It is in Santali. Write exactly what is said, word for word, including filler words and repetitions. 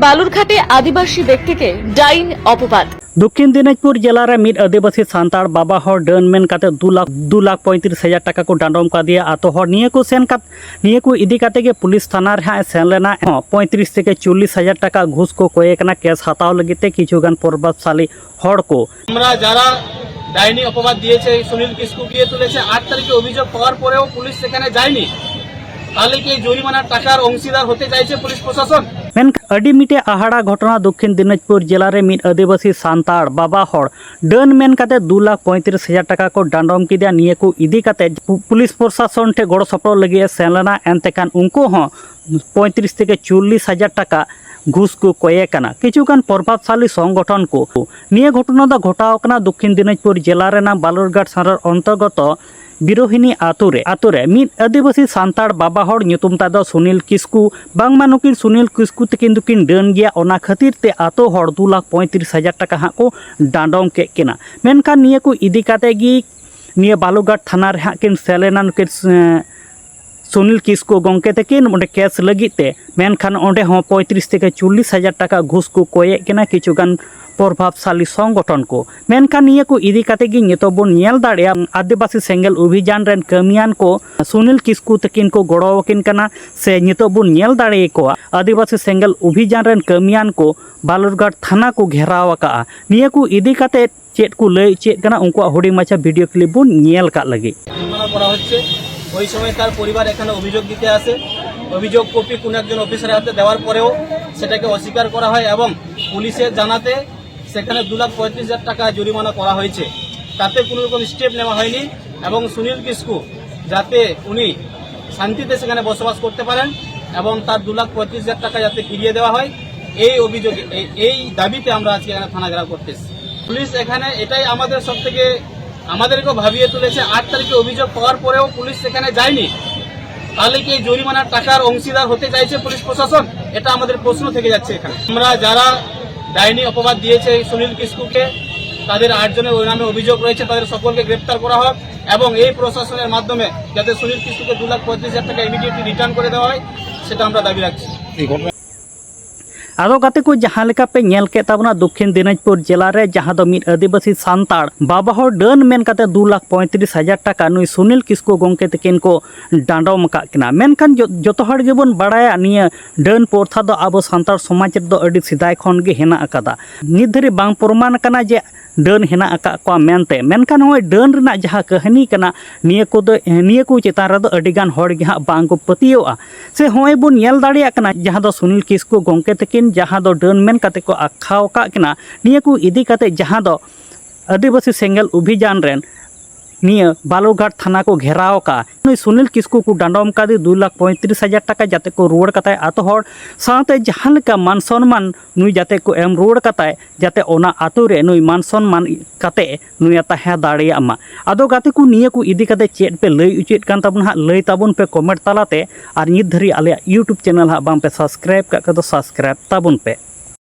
বালুরঘাটে আদিবাসী ব্যক্তিকে ডাইন অপবাদ। দক্ষিণ দিনাজপুর জেলার ᱢᱤᱫ ᱟᱹᱫᱤᱵᱟᱹᱥᱤ ᱥᱟᱱᱛᱟᱲ ᱵᱟᱵᱟ ᱦᱚᱲ ᱰᱟᱹᱱ ᱢᱮᱱ ᱠᱟᱛᱮ ᱫᱩ ᱞᱟᱠᱷ, ᱫᱩ ᱞᱟᱠᱷ ᱯᱚᱸᱭᱛᱨᱤᱥ ᱦᱟᱡᱟᱨ ᱴᱟᱠᱟ ᱠᱚ ᱰᱟᱸᱰᱚᱢ ᱠᱟᱫᱮᱭᱟ ᱟᱛᱳ ᱦᱚᱲ᱾ ᱱᱤᱭᱟᱹ ᱠᱚ ᱥᱮᱱ ᱠᱟᱛ-, ᱱᱤᱭᱟᱹ ᱠᱚ ᱤᱫᱤ ᱠᱟᱛᱮ ᱜᱮ ᱯᱩᱞᱤᱥ ᱛᱷᱟᱱᱟ ᱨᱮ ᱦᱟᱸᱜ ᱮ ᱥᱮᱱ ᱞᱮᱱᱟ᱾ ᱦᱚᱸ, ᱯᱚᱸᱭᱛᱨᱤᱥ ᱛᱷᱮᱠᱮ ᱪᱚᱞᱞᱤᱥ ᱦᱟᱡᱟᱨ ᱴᱟᱠᱟ ᱜᱷᱩᱥ ᱠᱚ ᱠᱚᱭᱮ ᱠᱟᱱᱟ ᱠᱮᱥ ᱦᱟᱛᱟᱣ ᱞᱟᱹᱜᱤᱫ ᱛᱮ ᱠᱤᱪᱷᱩ ᱜᱟᱱ ᱯᱨᱚᱵᱷᱟᱵᱽᱥᱟᱞᱤ ᱦᱚᱲ ᱠᱚ᱾ আমরা যারা ডাইনি অপবাদ দিয়েছে, এই সুনীল কিস্কু গিয়ে তুলেছে, আট তারিখে অভিযোগ পাওয়ার পরেও পুলিশ সেখানে যায়নি, তাহলে কি এই জরিমানার টাকার অংশীদার হতে চাইছে পুলিশ প্রশাসন? ᱢᱮᱱᱠᱷᱟᱱ ᱟᱹᱰᱤ ᱢᱤᱫᱴᱮᱡ ᱟᱦᱟᱲᱟ ᱜᱷᱚᱴᱚᱱᱟ ᱫᱚᱠᱠᱷᱤᱱ ᱫᱤᱱᱟᱡᱽᱯᱩᱨ ᱡᱮᱞᱟ ᱨᱮ ᱢᱤᱫ ᱟᱹᱫᱤᱵᱟᱹᱥᱤ ᱥᱟᱱᱛᱟᱲ ᱵᱟᱵᱟ ᱦᱚᱲ ᱰᱟᱹᱱ ᱢᱮᱱ ᱠᱟᱛᱮ ᱫᱩ ᱞᱟᱠᱷ ᱯᱚᱸᱭᱛᱨᱤᱥ ᱦᱟᱡᱟᱨ ᱴᱟᱠᱟ ᱠᱚ ᱰᱟᱸᱰᱚᱢ ᱠᱮᱫᱮᱭᱟ᱾ ᱱᱤᱭᱟᱹ ᱠᱚ ᱤᱫᱤ ᱠᱟᱛᱮ ᱯᱩ-, ᱯᱩᱞᱤᱥ ᱯᱨᱚᱥᱟᱥᱚᱱ ᱴᱷᱮᱱ ᱜᱚᱲᱚ ᱥᱚᱯᱚᱦᱚᱫ ᱞᱟᱹᱜᱤᱫ ᱮ ᱥᱮᱱ ᱞᱮᱱᱟ, ᱮᱱᱛᱮ ᱠᱷᱟᱱ ᱩᱱᱠᱩ ᱦᱚᱸ ᱯᱚᱸᱭᱛᱨᱤᱥ ᱛᱷᱮᱠᱮ ᱪᱚᱞᱞᱤᱥ ᱦᱟᱡᱟᱨ ᱴᱟᱠᱟ ᱜᱷᱩᱥ ᱠᱚ ᱠᱚᱭᱮ ᱠᱟᱱᱟ ᱠᱤᱪᱷᱩ ᱜᱟᱱ ᱯᱨᱚᱵᱷᱟᱵᱽᱥᱟᱞᱤ ᱥᱚᱝᱜᱚᱴᱷᱚᱱ ᱠᱚ᱾ ᱱᱤᱭᱟᱹ ᱜᱷᱚᱴᱚᱱᱟ ᱫᱚ ᱜᱷᱚᱴᱟᱣ ᱠᱟᱱᱟ ᱫᱚᱠᱠᱷᱤᱱ ᱫᱤᱱᱟᱡᱽᱯᱩᱨ ᱡᱮᱞᱟ ᱨᱮᱱᱟᱜ ᱵᱟᱞᱩᱨᱜᱷᱟᱴ ᱥᱟᱨᱟᱨ ᱚᱱᱛᱚᱨᱜᱚᱛᱚ ᱵᱤᱨᱳᱦᱤᱱᱤ ᱟᱛᱳ ᱨᱮ, ᱟᱛᱳ ᱨᱮ ᱢᱤᱫ ᱟᱹᱫᱤᱵᱟᱹᱥᱤ ᱥᱟᱱᱛᱟᱲ ᱵᱟᱵᱟ ᱦᱚᱲ ᱧᱩᱛᱩᱢ ᱛᱟᱭ ᱫᱚ ᱥᱩᱱᱤᱞ ᱠᱤᱥᱠᱩ᱾ ᱵᱟᱝᱢᱟ ᱱᱩᱠᱤᱱ ᱥᱩᱱᱤᱞ ᱠᱤᱥᱠᱩ ᱛᱟᱹᱠᱤᱱ ᱫᱚᱠᱤᱱ ᱰᱟᱹᱱ ᱜᱮᱭᱟ, ᱚᱱᱟ ᱠᱷᱟᱹᱛᱤᱨ ᱛᱮ ᱟᱛᱳ ᱦᱚᱲ ᱫᱩ ᱞᱟᱠᱷ ᱯᱚᱸᱭᱛᱨᱤᱥ ᱦᱟᱡᱟᱨ ᱴᱟᱠᱟ ᱦᱟᱸᱜ ᱠᱚ ᱰᱟᱸᱰᱚᱢ ᱠᱮᱫ ᱠᱤᱱᱟ᱾ ᱢᱮᱱᱠᱷᱟᱱ ᱱᱤᱭᱟᱹ ᱠᱚ ᱤᱫᱤ ᱠᱟᱛᱮ ᱜᱮ ᱱᱤᱭᱟᱹ ᱵᱟᱞᱩᱨᱜᱷᱟᱴ ᱛᱷᱟᱱᱟ ᱨᱮ ᱦᱟᱸᱜ ᱠᱤᱱ ᱥᱮᱱ ᱞᱮᱱᱟ ᱱᱩᱠᱤᱱ, ᱮᱸ, ᱥᱩᱱᱤᱞ ᱠᱤᱥᱠᱩ ᱜᱚᱢᱠᱮ ᱛᱟᱹᱠᱤᱱ ᱚᱸᱰᱮ ᱠᱮᱥ ᱞᱟᱹᱜᱤᱫ ᱛᱮ᱾ ᱢᱮᱱᱠᱷᱟᱱ ᱚᱸᱰᱮ ᱦᱚᱸ ᱯᱚᱸᱭᱛᱨᱤᱥ ᱛᱷᱮᱠᱮ ᱪᱚᱞᱞᱤᱥ ᱦᱟᱡᱟᱨ ᱴᱟᱠᱟ ᱜᱷᱩᱥ ᱠᱚ ᱠᱚᱭᱮᱫ ᱠᱤᱱᱟ ᱠᱤᱪᱷᱩ ᱜᱟᱱ ᱯᱨᱚᱵᱷᱟᱵᱽᱥᱟᱞᱤ ᱥᱚᱝᱜᱚᱴᱷᱚᱱ ᱠᱚ᱾ ᱢᱮᱱᱠᱷᱟᱱ ᱱᱤᱭᱟᱹ ᱠᱚ ᱤᱫᱤ ᱠᱟᱛᱮ ᱜᱮ ᱱᱤᱛᱚᱜ ᱵᱚᱱ ᱧᱮᱞ ᱫᱟᱲᱮᱭᱟᱜᱼᱟ, ᱟᱹᱫᱤᱵᱟᱹᱥᱤ ᱥᱮᱸᱜᱮᱞ ᱚᱵᱷᱤᱡᱟᱱ ᱨᱮᱱ ᱠᱟᱹᱢᱤᱭᱟᱱ ᱠᱚ ᱥᱩᱱᱤᱞ ᱠᱤᱥᱠᱩ ᱛᱟᱹᱠᱤᱱ ᱠᱚ ᱜᱚᱲᱚ ᱟᱹᱠᱤᱱ ᱠᱟᱱᱟ, ᱥᱮ ᱱᱤᱛᱚᱜ ᱵᱚᱱ ᱧᱮᱞ ᱫᱟᱲᱮᱭᱟᱠᱚᱣᱟ ᱟᱹᱫᱤᱵᱟᱹᱥᱤ ᱥᱮᱸᱜᱮᱞ ᱚᱵᱷᱤᱡᱟᱱ ᱨᱮᱱ ᱠᱟᱹᱢᱤᱭᱟᱱ ᱠᱚ ᱵᱟᱞᱩᱨᱜᱷᱟᱴ ᱛᱷᱟᱱᱟ ᱠᱚ ᱜᱷᱮᱨᱟᱣ ᱟᱠᱟᱜᱼᱟ᱾ ᱱᱤᱭᱟᱹ ᱠᱚ ᱤᱫᱤ ᱠᱟᱛᱮ ᱪᱮᱫ ᱠᱚ ᱞᱟᱹᱭ ᱪᱮᱫ ᱠᱟᱱᱟ, ᱩᱱᱠᱩᱣᱟᱜ ᱦᱩᱰᱤᱧ ᱢᱟᱪᱷᱟ ᱵᱷᱤᱰᱤᱭᱳ ᱠᱞᱤᱯ ᱵᱚᱱ ᱧᱮᱞ ᱠᱟᱜ ᱞᱟᱹᱜᱤᱫ᱾ জরিমানা করা হচ্ছে। ওই সময় তার পরিবার এখানে অভিযোগ দিতে আসে। অভিযোগ কপি কোনো একজন অফিসারের হাতে দেওয়ার পরেও সেটাকে অস্বীকার করা হয় এবং পুলিশের জানাতে সেখানে দু লাখ পঁয়ত্রিশ হাজার টাকা জরিমানা করা হয়েছে। তাতে কোনো রকম স্টেপ নেওয়া হয়নি এবং সুনীল কিস্কু যাতে উনি শান্তিতে সেখানে বসবাস করতে পারেন এবং তার দু লাখ পঁয়ত্রিশ হাজার টাকা যাতে ফিরিয়ে দেওয়া হয়, এই অভিযোগে, এই, এই দাবিতে আমরা আজকে এখানে থানা ঘেরাও করতে এসেছি। পুলিশ এখানে এটাই আমাদের সব থেকে, আমাদেরকেও ভাবিয়ে তুলেছে। আট তারিখে অভিযোগ পাওয়ার পরেও পুলিশ সেখানে যায়নি, তাহলে কি এই জরিমানার টাকার অংশীদার হতে চাইছে পুলিশ প্রশাসন? এটা আমাদের প্রশ্ন থেকে যাচ্ছে এখানে। আমরা যারা ডাইনি অপবাদ দিয়েছে এই সুনীল কিস্কুকে, তাদের আটজনের ওই নামে অভিযোগ রয়েছে, তাদের সকলকে গ্রেপ্তার করা হোক এবং এই প্রশাসনের মাধ্যমে যাতে সুনীল কিস্কুকে দু লাখ পঁয়ত্রিশ হাজার টাকা ইমিডিয়েটলি রিটার্ন করে দেওয়া হয়, সেটা আমরা দাবি রাখছি। এই ঘটনা ᱟᱫᱚ ᱜᱟᱛᱮ ᱠᱚ, ᱡᱟᱦᱟᱸ ᱞᱮᱠᱟ ᱯᱮ ᱧᱮᱞ ᱠᱮᱫ ᱛᱟᱵᱚᱱᱟ, ᱫᱚᱠᱠᱷᱤᱱ ᱫᱤᱱᱟᱡᱽᱯᱩᱨ ᱡᱮᱞᱟ ᱨᱮ ᱡᱟᱦᱟᱸ ᱫᱚ ᱢᱤᱫ ᱟᱹᱫᱤᱵᱟᱹᱥᱤ ᱥᱟᱱᱛᱟᱲ ᱵᱟᱵᱟ ᱦᱚᱲ ᱰᱟᱹᱱ ᱢᱮᱱ ᱠᱟᱛᱮ ᱫᱩ ᱞᱟᱠᱷ ᱯᱚᱸᱭᱛᱨᱤᱥ ᱦᱟᱡᱟᱨ ᱴᱟᱠᱟ ᱱᱩᱭ ᱥᱩᱱᱤᱞ ᱠᱤᱥᱠᱩ ᱜᱚᱢᱠᱮ ᱛᱟᱹᱠᱤᱱ ᱠᱚ ᱰᱟᱸᱰᱚᱢ ᱟᱠᱟᱫ ᱠᱤᱱᱟ᱾ ᱢᱮᱱᱠᱷᱟᱱ ᱡᱚ- ᱡᱚᱛᱚ ᱦᱚᱲ ᱜᱮᱵᱚᱱ ᱵᱟᱲᱟᱭᱟ, ᱱᱤᱭᱟᱹ ᱰᱟᱹᱱ ᱯᱨᱚᱛᱷᱟ ᱫᱚ ᱟᱵᱚ ᱥᱟᱱᱛᱟᱲ ᱥᱚᱢᱟᱡᱽ ᱨᱮᱫᱚ ᱟᱹᱰᱤ ᱥᱮᱫᱟᱭ ᱠᱷᱚᱱ ᱜᱮ ᱦᱮᱱᱟᱜ ᱟᱠᱟᱫᱟ᱾ ᱱᱤᱛ ᱫᱷᱟᱹᱨᱤᱡ ᱵᱟᱝ ᱯᱨᱚᱢᱟᱱ ᱟᱠᱟᱱᱟ ᱡᱮ ᱰᱟᱹᱱ ᱦᱮᱱᱟᱜ ᱟᱠᱟᱫ ᱠᱚᱣᱟ ᱢᱮᱱᱛᱮ᱾ ᱢᱮᱱᱠᱷᱟᱱ ᱱᱚᱜᱼᱚᱭ ᱰᱟᱹᱱ ᱨᱮᱱᱟᱜ ᱡᱟᱦᱟᱸ ᱠᱟᱹᱦᱱᱤ ᱠᱟᱱᱟ, ᱱᱤᱭᱟᱹ ᱠᱚᱫᱚ, ᱱᱤᱭᱟᱹ ᱠᱚ ᱪᱮᱛᱟᱱ ᱨᱮᱫᱚ ᱟᱹᱰᱤ ᱜᱟᱱ ᱦᱚᱲ ᱜᱮ ᱦᱟᱸᱜ ᱵᱟᱝ ᱠᱚ ᱯᱟᱹᱛᱭᱟᱹᱣᱟᱜᱼᱟ᱾ ᱥᱮ ᱱᱚᱜᱼᱚᱭ ᱵᱚᱱ ᱧᱮᱞ ᱫᱟᱲᱮᱭᱟᱜ ᱠᱟᱱᱟ, ᱡᱟᱦᱟᱸ ᱫᱚ ᱥᱩᱱᱤᱞ ᱠᱤᱥᱠᱩ ᱜᱚᱢᱠᱮ ᱛᱟᱹᱠᱤᱱ ᱡᱟᱦᱟᱸ ᱫᱚ ᱰᱟᱹᱱ ᱢᱮᱱ ᱠᱟᱛᱮ ᱠᱚ ᱟᱠᱷᱟᱣ ᱟᱠᱟᱫ ᱠᱤᱱᱟ, ᱱᱤᱭᱟᱹ ᱠᱚ ᱤᱫᱤ ᱠᱟᱛᱮ ᱡᱟᱦᱟᱸ ᱫᱚ ᱟᱹᱫᱤᱵᱟᱹᱥᱤ ᱥᱮᱸᱜᱮᱞ ᱚᱵᱷᱤᱡᱟᱱ ᱨᱮᱱ ᱱᱤᱭᱟᱹ ᱵᱟᱞᱩᱨᱜᱷᱟᱴ ᱛᱷᱟᱱᱟ ᱠᱚ ᱜᱷᱮᱨᱟᱣ ᱟᱠᱟᱫᱼᱟ᱾ ᱱᱩᱭ ᱥᱩᱱᱤᱞ ᱠᱤᱥᱠᱩ ᱠᱚ ᱰᱟᱸᱰᱚᱢ ᱠᱟᱫᱮ ᱫᱩ ᱞᱟᱠᱷ ᱯᱚᱸᱭᱛᱨᱤᱥ ᱦᱟᱡᱟᱨ ᱴᱟᱠᱟ, ᱡᱟᱛᱮ ᱠᱚ ᱨᱩᱣᱟᱹᱲ ᱠᱟᱛᱟᱭ ᱟᱛᱳ ᱦᱚᱲ, ᱥᱟᱶᱛᱮ ᱡᱟᱦᱟᱸ ᱞᱮᱠᱟ ᱢᱟᱱ ᱥᱚᱱᱢᱟᱱ ᱱᱩᱭ ᱡᱟᱛᱮ ᱠᱚ ᱮᱢ ᱨᱩᱣᱟᱹᱲ ᱠᱟᱛᱟᱭ, ᱡᱟᱛᱮ ᱚᱱᱟ ᱟᱛᱳ ᱨᱮ ᱱᱩᱭ ᱢᱟᱱ ᱥᱚᱱᱢᱟᱱ ᱠᱟᱛᱮ ᱱᱩᱭᱮ ᱛᱟᱦᱮᱸ ᱫᱟᱲᱮᱭᱟᱜ ᱢᱟ᱾ ᱟᱫᱚ ᱜᱟᱛᱮ ᱠᱚ, ᱱᱤᱭᱟᱹ ᱠᱚ ᱤᱫᱤ ᱠᱟᱛᱮ ᱪᱮᱫ ᱯᱮ ᱞᱟᱹᱭ ᱚᱪᱚᱭᱮᱫ ᱠᱟᱱ ᱛᱟᱵᱚᱱᱟ ᱦᱟᱸᱜ, ᱞᱟᱹᱭ ᱛᱟᱵᱚᱱ ᱯᱮ ᱠᱚᱢᱮᱱᱴ ᱛᱟᱞᱟᱛᱮ᱾ ᱟᱨ ᱱᱤᱛ ᱫᱷᱟᱹᱨᱤᱡ ᱟᱞᱮᱭᱟᱜ YouTube ᱪᱮᱱᱮᱞ ᱦᱟᱸᱜ ᱵᱟᱝ ᱯᱮ ᱥᱟᱵᱥᱠᱨᱟᱭᱤᱵ ᱠᱟᱜ ᱠᱷᱟᱡ ᱫᱚ ᱥᱟᱵᱥᱠᱨᱟᱭᱤᱵ ᱛᱟᱵᱚᱱ ᱯᱮ᱾